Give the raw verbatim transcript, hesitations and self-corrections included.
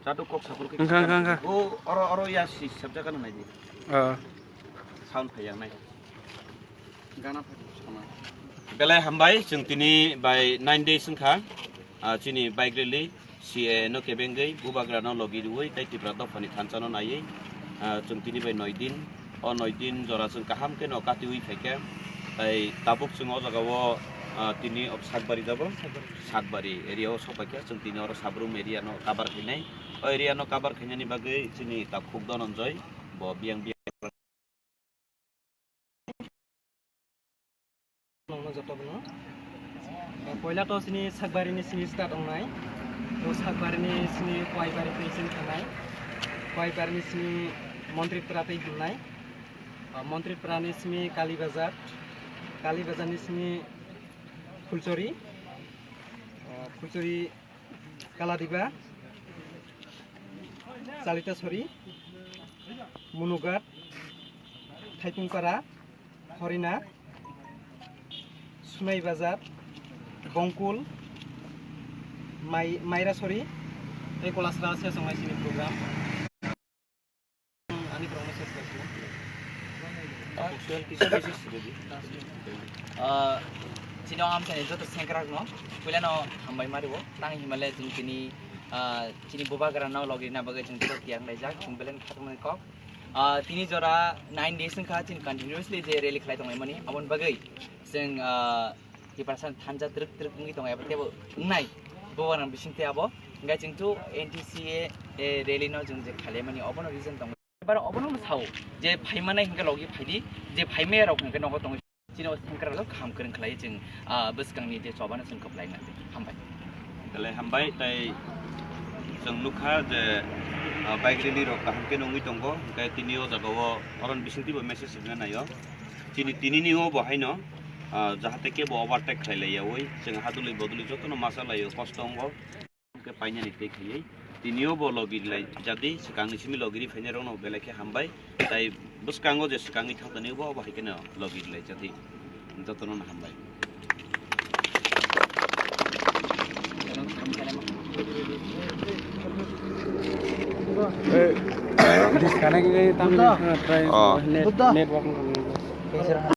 Jadu kok sapur ke. Wngkha, wngkha, wngkha. O, oro, oro ya si sabjak ano nai di. Ah. Sound phai yang nai. Gana phai sama. Belai hambai, chwng tini bai nine days wngkha. Ah, chini bike rally, C A A no kebengwi, bubagra no logi rwi, tei Tipra dophani thansa no naiwi, ah, chwng tini bai noi din, o noi din jora chwng kaham khe no katiwi phaikha. Tai tabuk chwng o jaga o, ah, tini o Sakbari jabo, Sakbari area o sokpaikha, chwng tini oro Sabrum area no cover khainai. O area no cover khainani bagwi chini takhuk Dhananjay bo biyang biyang. Nongno joto bono. Poila to sini Sakbari ni sini start ongnai. To Sakbari ni sini Koibari tei sini thanai. Koibari ni sini Montri Pra tei himnai. Montri Pra ni sini Kali Bazar. Kali Bazar ni sini Phulchori. Phulchori Kaladiba, Chalitasori, Munugat, Thaipungpara, Horina, Sunai Bazar, Bongkul, Mai-, Mairasori, tei Kolasra se songnai sini program. Ani borokno ses khlaisino. Ah, chini o amchaini joto sengkrakno puilano hambai ma rwo. Tang himale chwng tini, ah, chini bubagrano logi rina bagwi chwng joto tiyang laijak, chwng belai khatungmani kok. Ah, tini jora nine days wngkha chini continuously je rally khlai tonglaimani, aboni bagwi chwng, ah, Tiprasa thansa twrwk twrwk wngwi tongo, abo teibo wngnai, bubagrani bisingtwi abo. Hwnkhe chwng chu N T C A, eh, rally no chwng je khailaimani, obono reason tongo. Ebar obono sao je phaimanai hwnkhe logi phaidi, je phaimaya rok hwnkhe nogo tongo. Chini o sengkrak rok kaham kwrwng khlai chwng, ah, bwskangni je chobano chwng kwplai nang. Hambai. Belai hambai, tai chwng nukha je, ah, bike rally rok kaham khe nungwi tongo, hwnkhe tini o jaga o oron bisingtwi bo message rwna naio. Chini tini ni o bo haino, ah, jahate kebo overtake khlai laiyawi, chwng hadulwi bodolwi jotono masa laio, kosto wngo. Hwnkhe painani tei khaiwi tini o bo logi lai jadi, swkangni simi logi ri phainai rokno belai khe hambai. Tai bwskango je swkangwi thangtani bo, bo hai kheno logi lai jadi. Jotono no hambai. Disconnect ni tamo try Oh. Net, network.